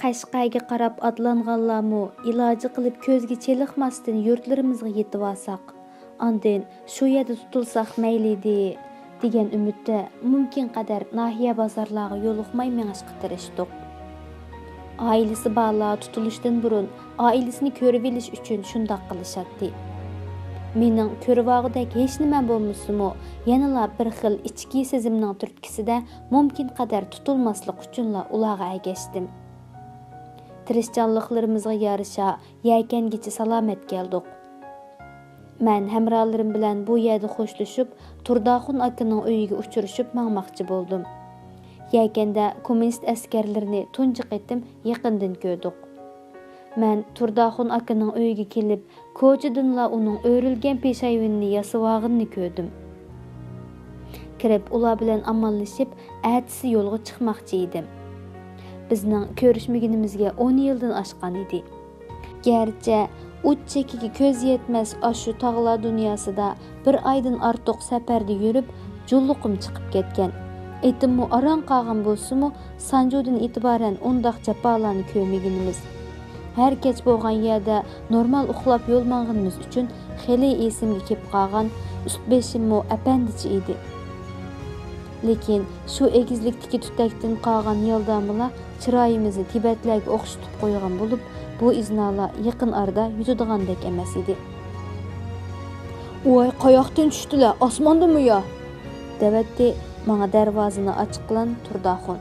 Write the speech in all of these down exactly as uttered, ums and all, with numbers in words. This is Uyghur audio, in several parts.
قەشقەرگە قاراپ ئاتلانغانلارمۇ ئىلاجى قىلىپ كۆزگە چېلىقماستىن يۇرتلىرىمىزغا يېتىۋالساق، ئاندىن شۇ يەردە تۇتۇلساق مەيلىدى، دېگەن ئۈمىدتە مۇمكىن قەدەر ناھىيە بازارلارغا يولۇقماي مېڭىشقا تىرىشتۇق. ئائىلىسى بارلار تۇتۇلۇشتىن بۇرۇن ئائىلىسىنى كۆرۈۋېلىش ئۈچۈن شۇنداق قىلىشاتتى. مېنىڭ كۆرۈۋالغۇدەك ھېچنېمەم بولمىسىمۇ، يەنىلا بىر خىل ئىچكى سېزىمنىڭ تۈرتكىسىدە مۇمكىن قەدەر تۇتۇلماسلىق ئۈچۈنلا ئۇلارغا ئەگەشتىم. تىرىشچانلىقلىرىمىزغا يارىشا يەكەنگىچە سالامەت كەلدۇق. مەن ھەمراھلىرىم بىلەن بۇ يەردە خوشلىشىپ، تۇرداخۇن ئاكىنىڭ ئۆيىگە ئۇچرىشىپ ماڭماقچى بولدۇم. يەكەندە كوممۇنىست ئەسكەرلىرىنى تۇنجى قېتىم يېقىندىن كۆردۇق. مەن تۇرداخۇن ئاكىنىڭ ئۆيىگە كېلىپ، كوچىدىنلا ئۇنىڭ ئۆرۈلگەن پېشايۋىنىنى ياسىۋالغىنىنى كۆردۈم. كىرىپ ئۇلار بىلەن ئامانلىشىپ، ئەتىسى يولغا چىقماقچى ئىدىم. بىزنىڭ كۆرۈشمىگىنىمىزگە ئون يىلدىن ئاشقان ئىدى. گەرچە ئۇچ چېكىگە كۆز يەتمەس ئاشۇ تاغلار دۇنياسىدا بىر ئايدىن ئارتۇق سەپەردە يۈرۈپ، جۇللۇقۇم چىقىپ كەتكەن. ئېتىممۇ ئاران قالغان بولسىمۇ، سانجۇدىن ئېتىبارەن ئۇنداق جاپالارنى كۆرمىگىنىمىز. ھەر كەچ بولغان يەردە نورمال ئۇخلاپ يول ماڭغىنىمىز ئۈچۈن خېلى ئېسىمگە كېلىپ قالغان، ئۈست بېشىممۇ ئەپەندىچە ئىدى. لېكىن شۇ ئېگىزلىكتىكى تۈتەكتىن قالغان يالدامىلار چىرايىمىزنى تىبەتلەرگە ئوخشىتىپ قويغان بولۇپ، بۇ ئىزنالار يېقىن ئارىدا يۈتىدىغاندەك ئەمەس ئىدى. «ۋاي، قاياقتىن چۈشتىلە، ئاسماندىمۇ يا؟» دەۋەتتى ماڭا دەرۋازىنى ئاچقىلى تۇرداخۇن.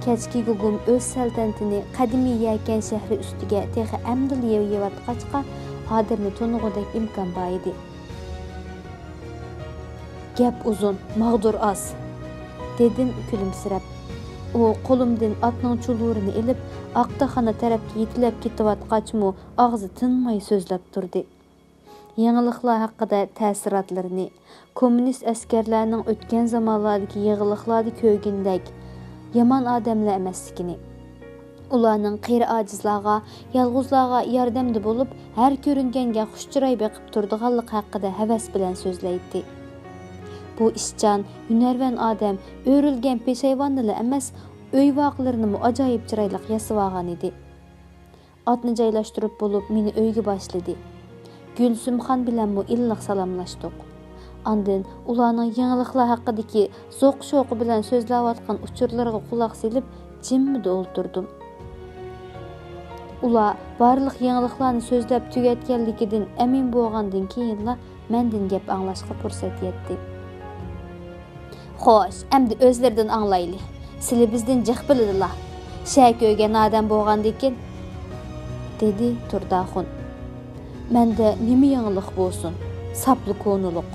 كەچكى گۇگۇم ئۆز سەلتەنىتىنى قەدىمىي يەكەن شەھىرى ئۈستىگە تېخى ئەمدىلا يېيىۋاتقاچقا، ئادەمنى تونۇغۇدەك ئىمكان بار ئىدى. «گەپ ئۇزۇن، ماغدۇر ئاز»، دېدىم كۈلۈمسىرەپ. ئۇ قولۇمدىن ئاتنىڭ چۇلۇرىنى ئېلىپ، ئاقتاخانا تەرەپكە يېتىلەپ كېتىۋاتقاچمۇ ئاغزى تىنماي سۆزلەپ تۇردى. يېڭىلىقلار ھەققىدە تەسىراتلىرىنى، كوممۇنىست ئەسكەرلەرنىڭ ئۆتكەن زامانلاردىكى يېڭىلىقلاردا كۆرگىنىدەك يامان ئادەملەر ئەمەسلىكىنى، ئۇلارنىڭ قېرى ئاجىزلارغا، يالغۇزلارغا ياردەمدە بولۇپ، ھەر كۆرۈنگەنگە خۇش چىراي بېقىپ تۇرىدىغانلىقى ھەققىدە ھەۋەس بىلەن سۆزلەيتتى. بۇ ئىشچان، ھۈنەرۋەن ئادەم ئۆرۈلگەن پېشايۋاننىلا ئەمەس، ئۆي ۋارقىلىرىنىمۇ ئاجايىپ چىرايلىق ياسىۋالغان ئىدى. ئاتنى جايلاشتۇرۇپ بولۇپ، مېنى ئۆيگە باشلىدى. گۈلسۈمخان بىلەنمۇ ئىللىق سالاملاشتۇق. ئاندىن ئۇلارنىڭ يېڭىلىقلار ھەققىدىكى زوق-شوقى بىلەن سۆزلەۋاتقان ئۇچۇرلىرىغا قۇلاق سېلىپ، جىممىدە ئولتۇردۇم. ئۇلار بارلىق يېڭىلىقلارنى سۆزلەپ تۈگەتكەنلىكىدىن ئەمىن بولغاندىن كېيىنلا مەندىن گەپ ئاڭلاشقا پۇرسەت يەتتى. «خوش، ئەمدى ئۆزلىرىدىن ئاڭلايلى. سىلى بىزدىن جىق بىلىدىلا. شەھەر كۆرگەن ئادەم بولغاندىكىن»، دېدى تۇرداخۇن. «مەندە نېمە يېڭىلىق بولسۇن، ساپلا كونىلىق»،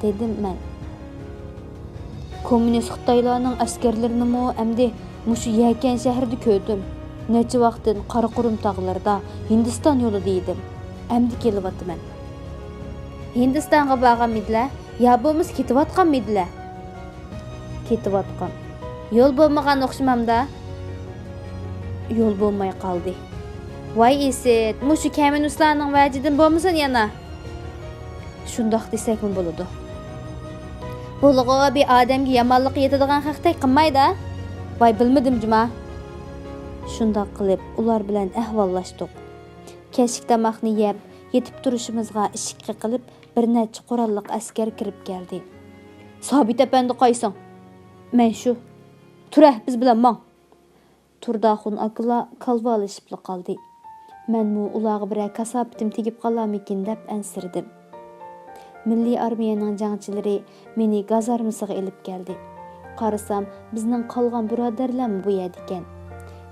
دېدىم مەن. «كوممۇنىست خىتايلارنىڭ ئەسكەرلىرىنىمۇ ئەمدى مۇشۇ يەكەن شەھىرىدە كۆردۈم. نەچچە ۋاقىتتىن قاراقۇرۇم تاغلىرىدا، ھىندىستان يولىدا ئىدىم. ئەمدى كېلىۋاتىمەن.» «ھىندىستانغا بارغانمىدىلە يا بولمىسا كېتىۋاتقانمىدىلە؟» «كېتىۋاتقان.» «يول بولمىغان ئوخشىمامدا؟» «يول بولماي قالدى.» «ۋاي ئىسىت، مۇشۇ كەمىنۇسلارنىڭ ۋەجىدىن بولمىسۇن يەنە.» «شۇنداق دېسەكمۇ بولىدۇ.» «بولىغۇ، بىر ئادەمگە يامانلىق يېتىدىغان خەقتەك قىلمايدا.» «ۋاي، بىلمىدىم جۇما.» شۇنداق قىلىپ ئۇلار بىلەن ئەھۋاللاشتۇق. كەچلىك تاماقنى يەپ، يېتىپ تۇرۇشىمىزغا ئىشىك قېقىلىپ، بىر نەچچە قوراللىق ئەسكەر كىرىپ كەلدى. «سابىت ئەپەندى قايسىڭ؟» «مەن شۇ.» «تۇرە، بىز بىلەن ماڭ.» تۇرداخۇن ئاكىلار كالۋالىشىپلا قالدى. مەنمۇ ئۇلارغا بىرەر كاساپىتىم تېگىپ قالارمىكىن دەپ ئەنسىرىدىم. مىللىي ئارمىيەنىڭ جەڭچىلىرى مېنى گازارمىسىغا ئېلىپ كەلدى. قارىسام، بىزنىڭ قالغان بۇرادەرلەرمۇ بۇ يەردىكەن.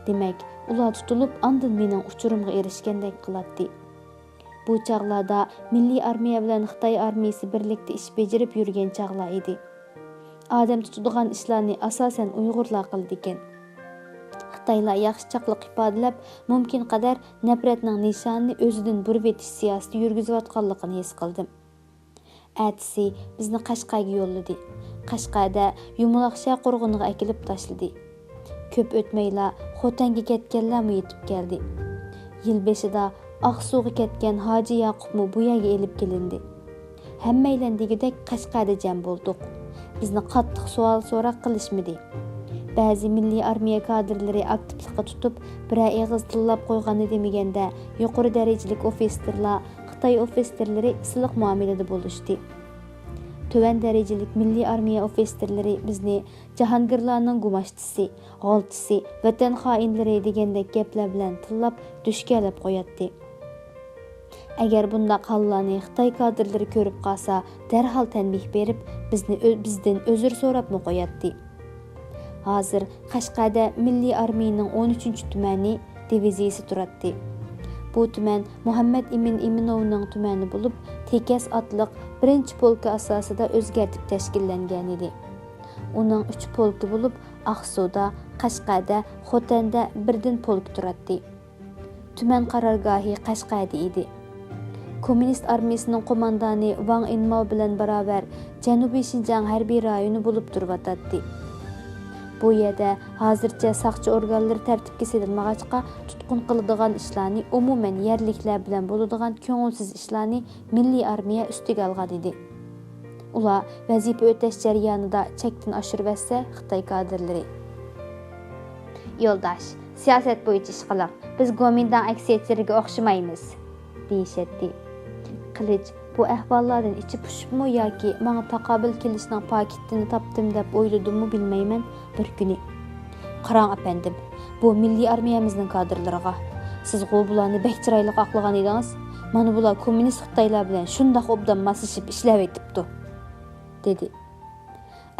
دېمەك، ئۇلار تۇتۇلۇپ، ئاندىن مېنىڭ ئۇچۇرۇمغا ئېرىشكەندەك قىلاتتى. بۇ چاغلاردا مىللىي ئارمىيە بىلەن خىتاي ئارمىيىسى بىرلىكتە ئىش بېجىرىپ يۈرگەن چاغلار ئىدى. ئادەم تۇتىدىغان ئىشلارنى ئاساسەن ئۇيغۇرلار قىلىدىكەن. خىتايلار ياخشى چاقلىق ئىپادىلەپ، مۇمكىن قەدەر نەپرەتنىڭ نىشانىنى ئۆزىدىن بۇرۇۋېتىش سىياسىتى يۈرگۈزۈۋاتقانلىقىنى ھېس قىلدىم. ئەتىسى بىزنى قەشقەرگە يوللىدى. قەشقەردە يۇمىلاق شەھەر قورغىنىغا ئەكېلىپ تاشلىدى. كۆپ ئۆتمەيلا خوتەنگە كەتكەنلەرمۇ يېتىپ كەلدى. يىل بېشىدا ئاقسۇغا كەتكەن ھاجى ياقۇپمۇ بۇ يەرگە ئېلىپ كېلىندى. ھەممەيلەن دېگۈدەك قەشقەردە جەم بولدۇق. بىزنى قاتتىق سوئال-سوراق قىلىشمىدى. بەزى مىللىي ئارمىيە كادىرلىرى ئاكتىپلىققا تۇتۇپ، بىرەر ئېغىز تىللاپ قويغىنى دېمىگەندە، يۇقىرى دەرىجىلىك ئوفىتسېرلار، خىتاي ئوفىتسېرلىرى سىلىق مۇئامىلىدە بولۇشتى. تۆۋەن دەرىجىلىك مىللىي ئارمىيە ئوفىتسېرلىرى بىزنى جاھانگىرلارنىڭ گۇماشتىسى، غالتىسى، ۋەتەن خائىنلىرى دېگەندەك گەپلەر بىلەن تىللاپ، دۈشكەلەپ قوياتتى. ئەگەر بۇنداق ھاللارنى خىتاي كادىرلىرى كۆرۈپ قالسا، دەرھال تەنبىھ بېرىپ، بىزنى ئۆ-، بىزدىن ئۆزۈر سوراپمۇ قوياتتى. ھازىر قەشقەردە مىللىي ئارمىيىنىڭ ئون ئۈچىنچى تۈمەنى دىۋىزىيىسى تۇراتتى. بۇ تۈمەن مۇھەممەد ئىمىن ئىمىنوۋنىڭ تۈمەنى بولۇپ، تېكەس ئاتلىق بىرىنچى پولكا ئاساسىدا ئۆزگەرتىپ تەشكىللەنگەنىدى. ئۇنىڭ ئۈچ پولكى بولۇپ، ئاقسۇدا، قەشقەردە، خوتەندە بىردىن پولك تۇراتتى. تۈمەن قارارگاھى قەشقەردە ئىدى. كوممۇنىست ئارمىيىسىنىڭ قوماندانى ۋاڭ ئىنماۋ بىلەن باراۋەر جەنۇبىي شىنجاڭ ھەربىي رايونى بولۇپ تۇرۇۋاتاتتى. بۇ يەردە ھازىرچە ساقچى ئورگانلىرى تەرتىپكە سېلىنمىغاچقا، تۇتقۇن قىلىدىغان ئىشلارنى، ئومۇمەن يەرلىكلەر بىلەن بولىدىغان كۆڭۈلسىز ئىشلارنى مىللىي ئارمىيە ئۈستىگە ئالغان ئىدى. ئۇلار ۋەزىپە ئۆتەش جەريانىدا چەكتىن ئاشۇرۇۋەتسە، خىتاي كادىرلىرى، «يولداش، سىياسەت بويىچە ئىش قىلىڭ، بىز گومىنداڭ ئەكسىيەتچىلىرىگە ئوخشىمايمىز» دېيىشەتتى. قىلىچ بۇ ئەھۋاللاردىن ئىچى پۇشۇپمۇ ياكى ماڭا تاقابىل كېلىشنىڭ پاكىتىنى تاپتىم دەپ ئويلىدىمۇ بىلمەيمەن، بىر كۈنى، «قاراڭ ئەپەندىم، بۇ مىللىي ئارمىيەمىزنىڭ كادىرلىرىغا. سىزغۇ بۇلارنى بەك چىرايلىق ئاقلىغان ئىدىڭىز. مانا بۇلار كوممۇنىست خىتايلار بىلەن شۇنداق ئوبدان ماسلىشىپ ئىشلەۋېتىپتۇ» دېدى.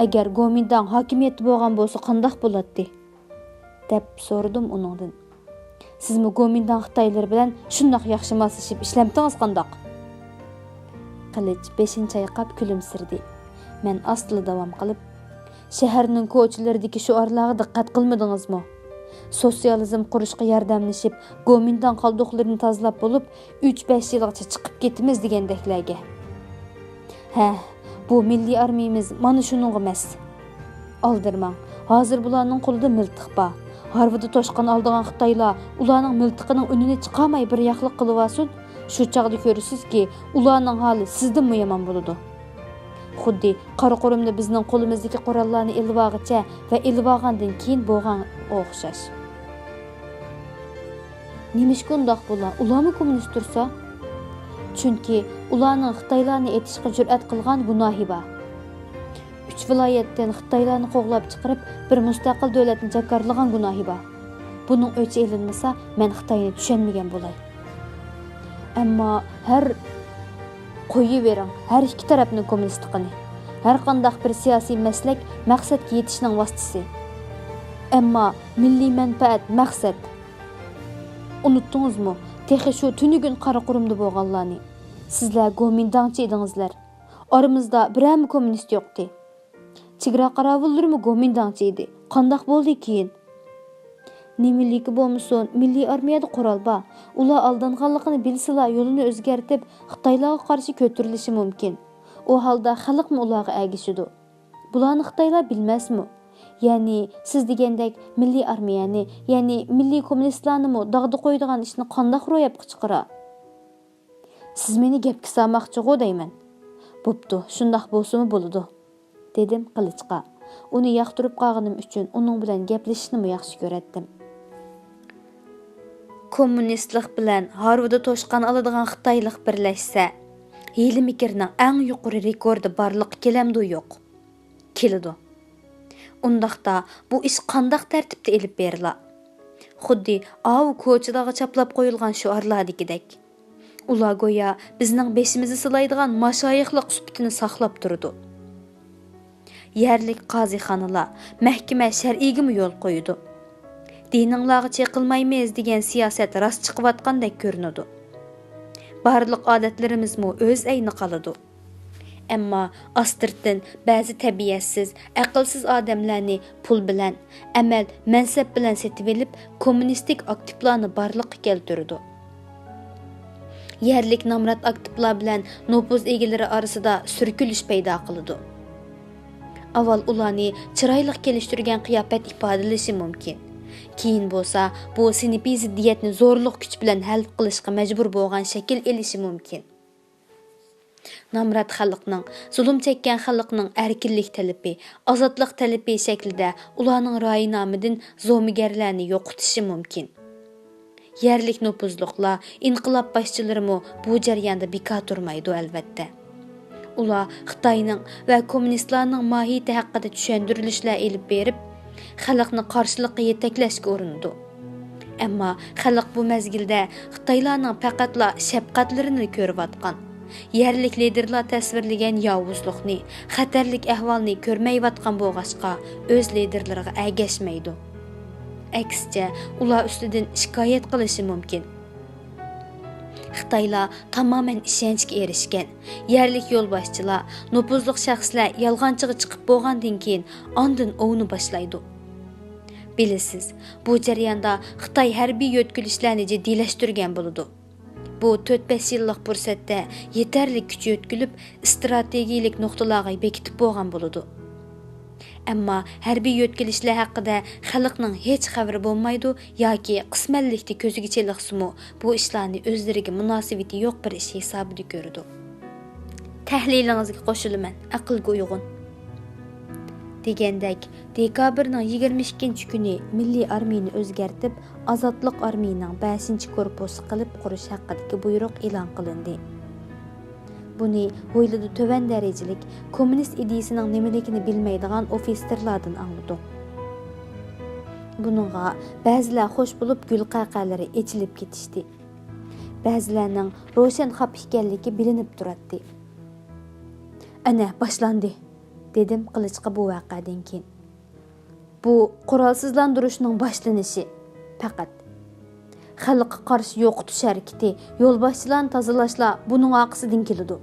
«ئەگەر گومىنداڭ ھاكىمىيەتتە بولغان بولسا قانداق بولاتتى؟» دەپ سورىدىم ئۇنىڭدىن. «سىزمۇ گومىنداڭ خىتايلىرى بىلەن شۇنداق ياخشى ماسلىشىپ ئىشلەمتىڭىز قانداق؟» قىلىچ بېشىنى چايقاپ كۈلۈمسىرىدى. مەن ئاستىلا داۋام قىلىپ، «شەھەرنىڭ كوچىلىرىدىكى شوئارلارغا دىققەت قىلمىدىڭىزمۇ؟ سوتسىيالىزم قۇرۇشقا ياردەملىشىپ، گومىنداڭ قالدۇقلىرىنى تازىلاپ بولۇپ، ئۈچ-بەش يىلغىچە چىقىپ كېتىمىز دېگەندەكلەرگە.» ھە، بۇ مىللىي ئارمىيىمىز مانا شۇنىڭغا مەس. ئالدىرىماڭ، ھازىر بۇلارنىڭ قولىدا مىلتىق بار. ھارۋىدا توشقان ئالىدىغان خىتايلار ئۇلارنىڭ مىلتىقىنىڭ ئۈنىنى چىقارماي بىر ياقلىق قىلىۋالسۇن، شۇ چاغدا كۆرىسىزكى، ئۇلارنىڭ ھالى سىزدىنمۇ يامان بولىدۇ. خۇددى قاراقۇرۇمدا بىزنىڭ قولىمىزدىكى قوراللارنى ئېلىۋالغىچە ۋە ئېلىۋالغاندىن كېيىن بولغانغا ئوخشاش. نېمىشقا ئۇنداق بولا؟ ئۇلارمۇ كوممۇنىست تۇرسا؟ چۈنكى ئۇلارنىڭ خىتايلارنى ئېتىشقا جۈرئەت قىلغان گۇناھى بار. ئۈچ ۋىلايەتتىن خىتايلارنى قوغلاپ چىقىرىپ، بىر مۇستەقىل دۆلەتنى جاكارلىغان گۇناھى بار. بۇنىڭ ئۆچى ئېلىنمىسا، مەن خىتاينى چۈشەنمىگەن بولاي. ئەمما ھەر، قويۇۋېرىڭ، ھەر ئىككى تەرەپنىڭ كوممۇنىستلىقىنى. ھەر قانداق بىر سىياسىي مەسلەك مەقسەتكە يېتىشنىڭ ۋاسىتىسى. ئەمما مىللىي مەنپەئەت، مەقسەت. ئۇنتتىڭىزمۇ، تېخى شۇ تۈنۈگۈن قاراقۇرۇمدا بولغانلارنى؟ سىزلەر گومىنداڭچى ئىدىڭىزلەر. ئارىمىزدا بىرەرمۇ كوممۇنىست يوقتى. چېگرا قاراۋۇللىرىمۇ گومىنداڭچى ئىدى. قانداق بولدى كېيىن؟ نېمىلىكى بولمىسۇن، مىللىي ئارمىيەدە قورال بار. ئۇلار ئالدانغانلىقىنى بىلسىلا، يولىنى ئۆزگەرتىپ، خىتايلارغا قارشى كۆتۈرۈلۈشى مۇمكىن. ئۇ ھالدا خەلقمۇ ئۇلارغا ئەگىشىدۇ. بۇلارنى خىتايلار بىلمەسمۇ؟ يەنى، سىز دېگەندەك مىللىي ئارمىيەنى، يەنى مىللىي كوممۇنىستلارنىمۇ داغدا قويىدىغان ئىشنى قانداق روياپقا چىقىرار؟ سىز مېنى گەپكە سالماقچىغۇ دەيمەن. بوپتۇ، شۇنداق بولسىمۇ بولىدۇ، دېدىم قىلىچقا. ئۇنى ياقتۇرۇپ قالغىنىم ئۈچۈن ئۇنىڭ بىلەن گەپلىشىشنىمۇ ياخشى كۆرەتتىم. كوممۇنىستلىق بىلەن ھارۋىدا توشقان ئالىدىغان خىتايلىق بىرلەشسە، ھىيلە-مىكىرنىڭ ئەڭ يۇقىرى رېكورتى بارلىققا كېلەمدۇ يوق؟ كېلىدۇ. ئۇنداقتا بۇ ئىش قانداق تەرتىپتە ئېلىپ بېرىلا؟ خۇددى ئاۋۇ كوچىلارغا چاپلاپ قويۇلغان شوئارلاردىكىدەك. ئۇلار گويا بىزنىڭ بېشىمىزنى سىلايدىغان ماشايىخلىق سۈپىتىنى ساقلاپ تۇرىدۇ. يەرلىك قازىخانىلار، مەھكىمە شەرئىگىمۇ يول قويىدۇ. دىنىڭلارغا چېقىلمايمىز دېگەن سىياسەت راست چىقىۋاتقاندەك كۆرۈنىدۇ. بارلىق ئادەتلىرىمىزمۇ ئۆز ئەينى قالىدۇ. ئەمما ئاستىرتىن بەزى تەبىئەتسىز، ئەقىلسىز ئادەملەرنى پۇل بىلەن، ئەمەل، مەنسەپ بىلەن سېتىۋېلىپ، كوممۇنىستىك ئاكتىپلارنى بارلىققا كەلتۈرىدۇ. يەرلىك نامرات ئاكتىپلار بىلەن نوپۇز ئىگىلىرى ئارىسىدا سۈركىلىش پەيدا قىلىدۇ. ئاۋۋال ئۇلارنى چىرايلىق كېلىشتۈرگەن قىياپەت ئىپادىلىشى مۇمكىن. كېيىن بولسا بۇ سىنىپىي زىددىيەتنى زورلۇق كۈچ بىلەن ھەل قىلىشقا مەجبۇر بولغان شەكىل ئېلىشى مۇمكىن. نامرات خەلقنىڭ، زۇلۇم چەككەن خەلقنىڭ ئەركىنلىك تەلىپى، ئازادلىق تەلىپى شەكلىدە ئۇلارنىڭ رايىنامىدىن زومىگەرلەرنى يوقىتىشى مۇمكىن. يەرلىك نوپۇزلۇقلار، ئىنقىلاب باشچىلىرىمۇ بۇ جەرياندا بىكار تۇرمايدۇ، ئەلۋەتتە. ئۇلار خىتاينىڭ ۋە كوممۇنىستلارنىڭ ماھىيىتى ھەققىدە چۈشەندۈرۈلۈشلەر ئېلىپ بېرىپ، خەلقنى قارشىلىققا يېتەكلەشكە ئۇرۇنىدۇ. ئەمما خەلق بۇ مەزگىلدە خىتايلارنىڭ پەقەتلا شەپقەتلىرىنى كۆرۈۋاتقان، يەرلىك لىدېرلار تەسۋىرلىگەن ياۋۇزلۇقنى، خەتەرلىك ئەھۋالنى كۆرمەيۋاتقان بولغاچقا، ئۆز لىدېرلىرىغا ئەگەشمەيدۇ. ئەكسىچە، ئۇلار ئۈستىدىن شىكايەت قىلىشى مۇمكىن. خىتايلار تامامەن ئىشەنچكە ئېرىشكەن. يەرلىك يولباشچىلار، نوپۇزلۇق شەخسلەر يالغانچىغا چىقىپ بولغاندىن كېيىن، ئاندىن ئوۋنى باشلايدۇ. بىلىسىز، بۇ جەرياندا خىتاي ھەربىي يۆتكىلىشلەرنى جىددىيلەشتۈرگەن بولىدۇ. بۇ تۆت-بەش يىللىق پۇرسەتتە يېتەرلىك كۈچ يۆتكىلىپ، ئىستراتېگىيىلىك نۇقتىلارغا بېكىتىپ بولغان بولىدۇ. ئەمما ھەربىي يۆتكىلىشلەر ھەققىدە خەلقنىڭ ھېچ خەۋىرى بولمايدۇ ياكى قىسمەنلىكتە كۆزىگە چېلىقسىمۇ، بۇ ئىشلارنى ئۆزلىرىگە مۇناسىۋىتى يوق بىر ئىش ھېسابىدا كۆرىدۇ. تەھلىلىڭىزگە قوشۇلىمەن، ئەقىلگە ئۇيغۇن. دېگەندەك، دېكابىرنىڭ يىگىرمە ئىككىنچى كۈنى مىللىي ئارمىيىنى ئۆزگەرتىپ، ئازادلىق ئارمىيىنىڭ بەشىنچى كورپۇسى قىلىپ قۇرۇش ھەققىدىكى بۇيرۇق ئېلان قىلىندى. بۇنى ھويلىدا تۆۋەن دەرىجىلىك، كوممۇنىست ئىدىيىسىنىڭ نېمىلىكىنى بىلمەيدىغان ئوفىتسېرلاردىن ئاڭلىدۇق. بۇنىڭغا بەزىلەر خوش بولۇپ، گۈلقەقەلىرى ئېچىلىپ كېتىشتى. بەزىلەرنىڭ روشەن خاپا ئىكەنلىكى بىلىنىپ تۇراتتى. «ئەنە، باشلاندى!» دېدىم قىلىچقا بۇ ۋەقەدىن كېيىن. «بۇ قورالسىزلاندۇرۇشنىڭ باشلىنىشى پەقەت. خەلققە قارشى يوقىتىش ھەرىكىتى، يولباشچىلارنى تازىلاشلا بۇنىڭ ئارقىسىدىن كېلىدۇ.»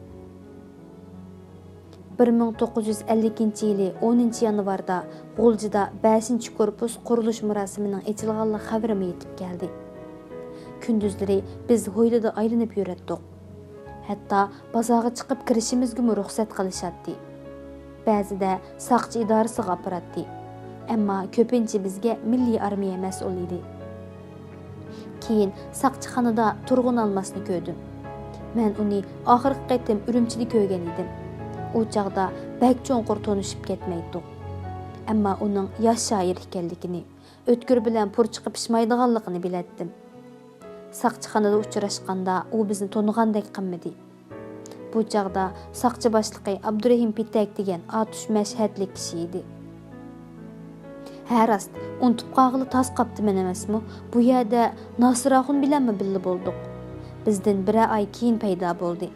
بىر مىڭ توققۇز يۈز ئەللىكىنچى يىلى ئونىنچى يانۋاردا غۇلجىدا بەشىنچى كورپۇس قۇرۇلۇش مۇراسىمىنىڭ ئېچىلغانلىق خەۋىرىمۇ يېتىپ كەلدى. كۈندۈزلىرى بىز ھويلىدا ئايلىنىپ يۈرەتتۇق. ھەتتا بازارغا چىقىپ كىرىشىمىزگىمۇ رۇخسەت قىلىشاتتى. بەزىدە ساقچى ئىدارىسىغا ئاپىراتتى. ئەمما كۆپىنچە بىزگە مىللىي ئارمىيە مەسئۇل ئىدى. كېيىن ساقچىخانىدا تۇرغۇن ئالماسنى كۆردۈم. مەن ئۇنى ئاخىرقى قېتىم ئۈرۈمچىدە كۆرگەن ئىدىم. ئۇ چاغدا بەك چوڭقۇر تونۇشۇپ كەتمەيتتۇق. ئەمما ئۇنىڭ ياش شائىر ئىكەنلىكىنى، ئۆتكۈر بىلەن پۇرچىقى پىشمايدىغانلىقىنى بىلەتتىم. ساقچىخانىدا ئۇچراشقاندا ئۇ بىزنى تونۇغاندەك قىلمىدى. بۇ چاغدا ساقچى باشلىقى ئابدۇرېھىم پېتەك دېگەن ئاتۇش مەشھەتلىك كىشى ئىدى. ھە راست، ئۇنتۇپ قالغىلى تاس قاپتىمەن ئەمەسمۇ؟ بۇ يەردە ناسىر ئاخۇن بىلەنمۇ بىللە بولدۇق. بىزدىن بىرەر ئاي كېيىن پەيدا بولدى.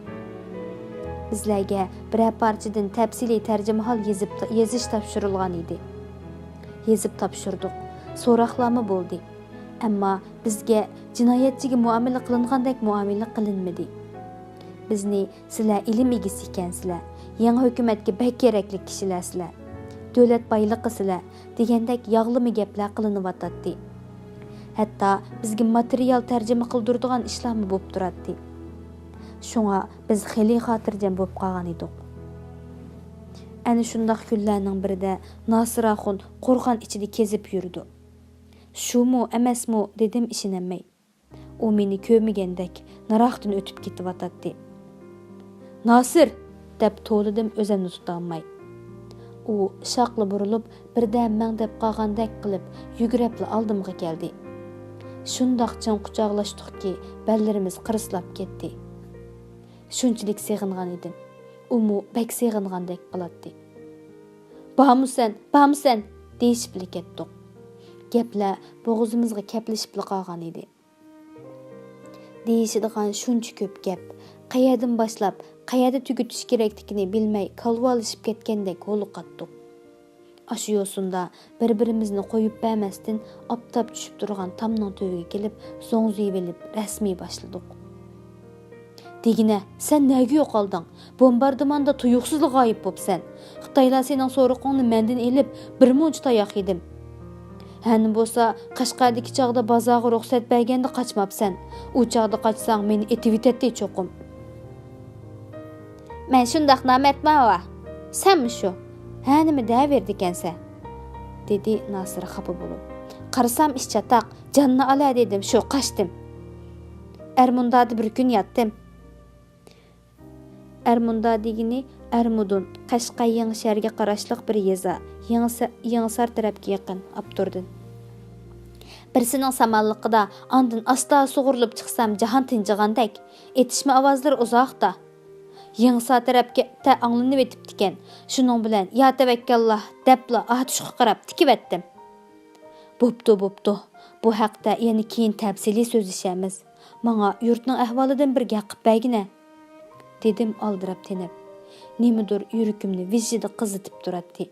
بىزلەرگە بىرەر پارچىدىن تەپسىلىي تەرجىمىھال يېزىپ، يېزىش تاپشۇرۇلغان ئىدى. يېزىپ تاپشۇردۇق. سوراقلارمۇ بولدى. ئەمما بىزگە جىنايەتچىگە مۇئامىلە قىلىنغاندەك مۇئامىلە قىلىنمىدى. بىزنى «سىلەر ئىلىم ئىگىسى ئىكەنسىلەر، يېڭى ھۆكۈمەتكە بەك كېرەكلىك كىشىلەرسىلەر، دۆلەت بايلىقىسىلەر» دېگەندەك ياغلىما گەپلەر قىلىنىۋاتاتتى. ھەتتا بىزگە ماتېرىيال تەرجىمە قىلدۇرىدىغان ئىشلارمۇ بولۇپ تۇراتتى. شۇڭا بىز خېلى خاتىرجەم بولۇپ قالغان ئىدۇق. ئەنە شۇنداق كۈنلەرنىڭ بىرىدە ناسىر ئاخۇن قورغان ئىچىدە كېزىپ يۈرىدۇ. «شۇمۇ، ئەمەسمۇ؟» دېدىم ئىشىنەلمەي. ئۇ مېنى كۆرمىگەندەك نىراقتىن ئۆتۈپ كېتىۋاتاتتى. «ناسىر!» دەپ توۋلىدىم ئۆزۈمنى تۇتالماي. ئۇ شاقلا بۇرۇلۇپ، بىردەم مەڭدەپ قالغاندەك قىلىپ يۈگۈرۈپلا ئالدىمغا كەلدى. شۇنداق چىڭ قۇچاقلاشتۇقكى، بەللىرىمىز قىرسىلاپ كەتتى. شۇنچىلىك سېغىنغان ئىدىم. ئۇمۇ بەك سېغىنغاندەك قىلاتتى. «بارمۇسەن، بارمۇسەن؟» دېيىشىپلا كەتتۇق. گەپلەر بوغۇزىمىزغا كەپلىشىپلا قالغان ئىدى. دېيىشىدىغان شۇنچە كۆپ گەپ، قەيەردىن باشلاپ، قەيەردە تۈگىتىش كېرەكلىكىنى بىلمەي كالۋالىشىپ كەتكەندەك ھولۇقاتتۇق. ئاشۇ يوسۇندا بىر-بىرىمىزنى قويۇپ بەرمەستىن، ئاپتاپ چۈشۈپ تۇرغان تامنىڭ تۈۋىگە كېلىپ، زوڭزىيىۋېلىپ رەسمىي باشلىدۇق. «دېگىنە، سەن نەگە يوقالدىڭ؟ بومباردىماندا تۇيۇقسىزلا غايىب بوپسەن. خىتايلار سېنىڭ سورىقىڭنى مەندىن ئېلىپ، بىر مۇنچە تاياق يېدىم. ھەنە بولسا، قەشقەردىكى چاغدا بازارغا رۇخسەت بەرگەندە قاچماپسەن. ئۇ چاغدا قاچساڭ، مېنى ئېتىۋېتەتتى چوقۇم.» «مەن شۇنداق نامەردمەن ۋا؟ سەنمۇ شۇ. ھە، نېمە دەۋېرىدىكەنسەن؟» دېدى ناسىر خاپا بولۇپ. «قارىسام ئىش چاتاق، جاننى ئالە دېدىم، شۇ قاچتىم. ئەرمۇندادا بىر كۈن ياتتىم.» ئەرمۇندا دېگىنى ئەرمۇدۇن، قەشقەر يېڭى شەھەرگە قاراشلىق بىر يېزا، يېڭىسا-، يېڭىسار تەرەپكە يېقىن. ئاپتوردىن. بىرسىنىڭ سامانلىقىدا ئاندىن ئاستا سۇغۇرۇلۇپ چىقسام، جاھان تىنجىغاندەك، ئېتىشما ئاۋازلىرى ئۇزاقتا. يېڭىسار تەرەپكە تە ئاڭلىنىۋېتىپتىكەن. شۇنىڭ بىلەن يا تەۋەككەللا دەپلا ئاتۇشقا قاراپ تىكىۋەتتىم. بوپتۇ، بوپتۇ. بۇ ھەقتە يەنە كېيىن تەپسىلىي سۆزلىشەرمىز. ماڭا يۇرتنىڭ ئەھۋالىدىن بىر گەپ قىپ بەرگىنە. دېدىم ئالدىراپ تېنىپ. نېمىدۇر يۈرىكىمنى ۋىژژىدە قىزىتىپ تۇراتتى.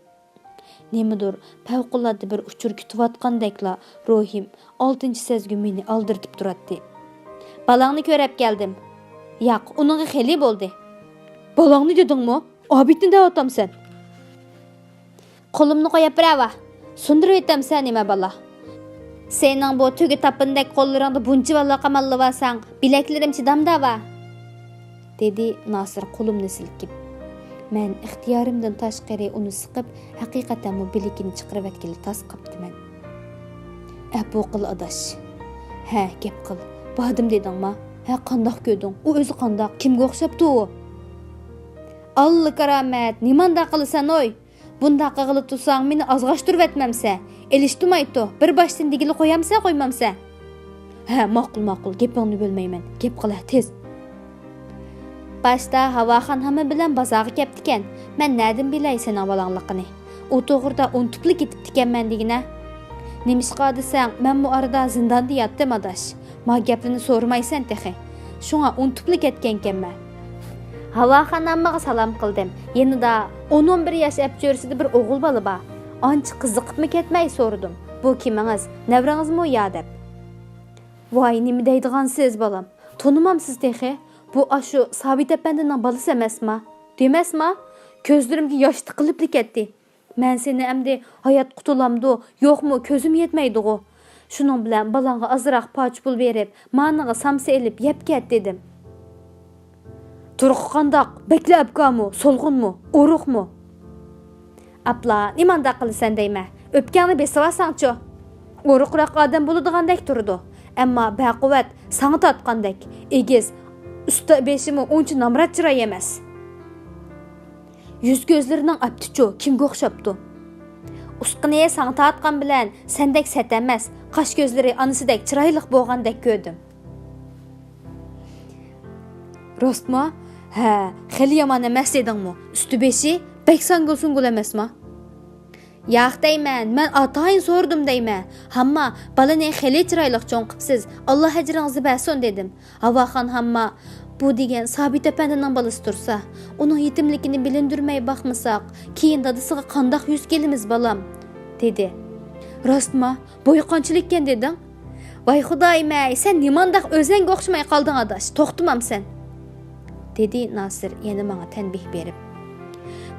نېمىدۇر پەۋقۇلئاددە بىر ئۇچۇر كۈتۈۋاتقاندەكلا روھىم، ئالتىنچى سەزگۈ مېنى ئالدىرىتىپ تۇراتتى. بالاڭنى كۆرەپ كەلدىم. ياق، ئۇنىڭغا خېلى بولدى. بالاڭنى دېدىڭمۇ؟ ئابىدنى دەۋاتامسەن؟ قولۇمنى قويۇپ بېرەۋا. سۇندۇرۇۋېتەمسەن نېمە بالا؟ سېنىڭ بۇ تۆگە تاپىنىدەك قوللىرىڭدا بۇنچىۋالا قاماللىۋالساڭ، بىلەكلىرىم چىدامداۋا. دېدى ناسىر قولۇمنى سىلكىپ. مەن ئىختىيارىمدىن تاشقىرى ئۇنى سىقىپ، ھەقىقەتەنمۇ بىلىكىنى چىقىرىۋەتكىلى تاس قاپتىمەن. ئەپۇ قىل ئاداش. ھە، گەپ قىل. باردىم دېدىڭما؟ ھە، قانداق كۆردۈڭ؟ ئۇ ئۆزى قانداق؟ كىمگە ئوخشاپتۇ ئۇ؟ ئاللا كارامەت، نېمانداق قىلىسەن ئوي؟ بۇنداق قىلغىلى تۇرساڭ، مېنى ئازغاشتۇرۇۋەتمەمسە؟ ئېلىشتۇرمايتتۇ، بىر باشتىن دېگىلى قويامسە، قويمامسە؟ ھە، ماقۇل، ماقۇل، گېپىڭنى بۆلمەيمەن، گەپ قىل ھە، تېز. باشتا ھاۋاخان ھاممە بىلەن بازارغا كەپتىكەن، مەن نەدىن بىلەي سېنىڭ بالاڭلىقىنى؟ ئۇ توغرىدا ئۇنتۇپلا كېتىپتىكەنمەن دېگىنە. نېمىشقا دېسەڭ، مەنمۇ ئارىدا زىنداندا ياتتىم، ئاداش. ما گەپلىرىنى سورىمايسەن تېخى. شۇڭا ئۇنتۇپلا كەتكەنكەنمەن. ھاۋاخان ھاممىغا سالام قىلدىم. يېنىدا ئون، ئون بىر ياش ئەپچۆرىسىدە بىر ئوغۇل بالا بار. ئانچە قىزىقىپمۇ كەتمەي سورىدىم، بۇ كىمىڭىز، نەۋرىڭىزمۇ يا دەپ. ۋاي، نېمە دەيدىغانسىز، بالام؟ تونۇمامسىز تېخى؟ بۇ ئاشۇ سابىت ئەپەندىنىڭ بالىسى ئەمەسما؟ دېمەسما؟ كۆزلىرىمگە ياش تىقىلىپلا كەتتى. مەن سېنى ئەمدى ھايات قۇتۇلامدۇ، يوقمۇ، كۆزۈم يەتمەيدىغۇ. شۇنىڭ بىلەن بالاڭغا ئازراق پارچە پۇل بېرىپ، مانىغا سامسا ئېلىپ يەپ كەت، دېدىم. تۇرقى قانداق؟ بەكلا ئەپكامۇ، سولغۇنمۇ، ئورۇقمۇ؟ ئاپلا، نېمانداق قىلىسەن دەيمەن، ئۆپكەڭنى بېسىۋالساڭچۇ؟ ئورۇقراق ئادەم بولىدىغاندەك تۇرىدۇ، ئەمما بەقۇۋۋەت، ساڭا تارتقاندەك، ئېگىز، ئۈستى بېشىمۇ ئۇنچە نامرات چىراي ئەمەس. يۈز-كۆزلىرىنىڭ ئەپتىچۇ، كىمگە ئوخشاپتۇ؟ ئۇسقىنى ساڭا تارتقان بىلەن سەندەك سەت ئەمەس، قاش-كۆزلىرى ئانىسىدەك چىرايلىق بولغاندەك كۆردۈم. راستما؟ ھە، خېلى يامان ئەمەس دېدىڭمۇ؟ ئۈستى-بېشى بەك ساڭگۇل-سۇڭگۇل ئەمەسما؟ ياق دەيمەن، مەن ئاتايىن سورىدىم دەيمەن. ھامما، بالىنى خېلى چىرايلىق چوڭ قىپسىز، ئاللا ئەجرىڭىزنى بەرسۇن دېدىم. ھاۋاخان ھامما، بۇ دېگەن سابىت ئەپەندىنىڭ بالىسى تۇرسا، ئۇنىڭ يېتىملىكىنى بىلىندۈرمەي باقمىساق، كېيىن دادىسىغا قانداق يۈز كېلىمىز، بالام؟ دېدى. راستما؟ بويى قانچىلىككەن دېدىڭ؟ ۋاي خۇدايىم-ئەي، سەن نېمانداق ئۆزەڭگە ئوخشىماي قالدىڭ ئاداش، توختىمامسەن؟ دېدى ناسىر يەنە ماڭا تەنبىھ بېرىپ.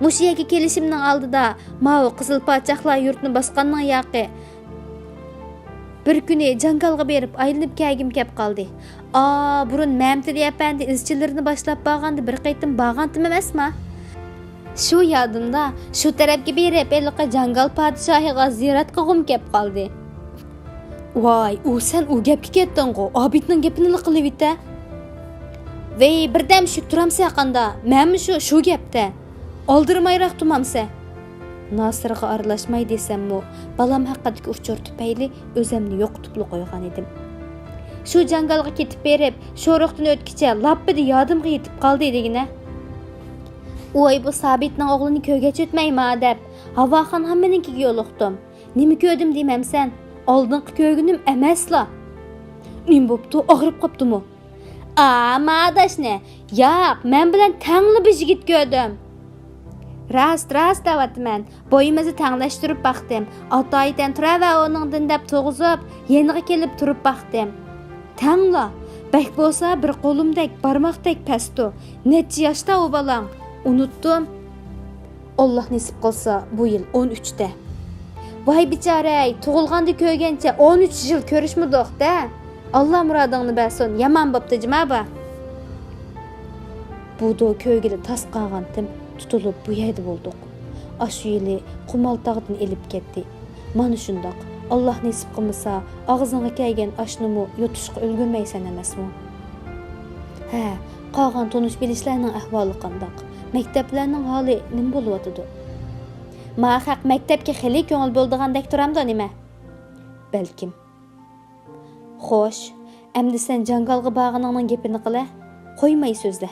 مۇشۇ يەرگە كېلىشىمنىڭ ئالدىدا ماۋۇ قىزىل پادىشاھلار يۇرتىنى باسقاننىڭ ياقى بىر كۈنى جاڭگالغا بېرىپ ئايلىنىپ كەلگۈم كەپ قالدى. ئا، بۇرۇن مەمتىلى ئەپەندى ئىزچىللىرىنى باشلاپ بارغاندا بىر قېتىم بارغانتىم ئەمەسما؟ شۇ يادىمدا، شۇ تەرەپكە بېرىپ ھېلىقى جاڭگال پادىشاھىغا زىيارەت قىلغۇم كەپ قالدى. ۋاي، ئۇ سەن ئۇ گەپكە كەتتىڭغۇ، ئابىدنىڭ گېپىنىلا قىلىۋېتە. ۋەي، بىردەم شۈك تۇرامسە قاندا، مەنمۇ شۇ، شۇ گەپتە. ئالدىرىمايراق تۇمامسە. ناسىرغا ئارىلاشماي دېسەممۇ، بالام ھەققىدىكى ئۇچۇر تۈپەيلى ئۆزەمنى يوقىتىپلا قويغان ئىدىم. شۇ جاڭگالغا كېتىپ بېرىپ، شورۇقتىن ئۆتكىچە لاپپىدە يادىمغا يېتىپ قالدى دېگىنە. ئۇي، بۇ سابىتنىڭ ئوغلىنى كۆرگەچ ئۆتمەيما دەپ، ھاۋاخان ھاممىنىڭكىگە يولۇقتۇم. نېمە كۆردۈم دېمەمسەن؟ ئالدىنقى كۆرگىنىم ئەمەسلا. نېمە بوپتۇ؟ ئاغرىپ قاپتۇمۇ؟ ئا، ما ئاداشنى، ياق، مەن بىلەن تەڭلا بىر يىگىت كۆردۈم. راست، راست دەۋاتىمەن. بويىمىزنى تەڭلەشتۈرۈپ باقتىم. ئاتايىتەن تۇراۋەر ئۇنىڭدىن دەپ تۇرغۇزۇپ، يېنىغا كېلىپ تۇرۇپ باقتىم. تەڭلا، بەك بولسا بىر قولۇمدەك، بارماقتەك پەستۇ. نەچچە ياشتا ئۇ بالاڭ؟ ئۇنتۇم. ئاللا نېسىپ قىلسا، بۇ يىل ئون ئۈچتە. ۋاي بىچارەي، تۇغۇلغاندا كۆرگەنچە ئون ئۈچ يىل كۆرۈشمىدۇق-دە. ئاللا مۇرادىڭنى بەرسۇن، يامان بوپتۇ جىما بۇ. بۇ دو كۆرگىلى تاس قالغانتىم، تۇتۇلۇپ بۇ يەردە بولدۇق. ئاشۇ يىلى قۇمالتاغدىن ئېلىپ كەتتى. مانا شۇنداق، ئاللا نېسىپ قىلمىسا، ئاغزىڭغا كەلگەن ئاشنىمۇ يۇتۇشقا ئۈلگۈرمەيسەن ئەمەسمۇ؟ ھە، قالغان تونۇش-بىلىشلەرنىڭ ئەھۋالى قانداق؟ مەكتەپلەرنىڭ ھالى نېمە بولۇۋاتىدۇ؟ ما خەق مەكتەپكە خېلى كۆڭۈل بۆلىدىغاندەك تۇرامدۇ نېمە؟ بەلكىم. خوش، ئەمدى سەن جاڭگالغا بارغىنىڭنىڭ گېپىنى قىلە، قويماي سۆزلە.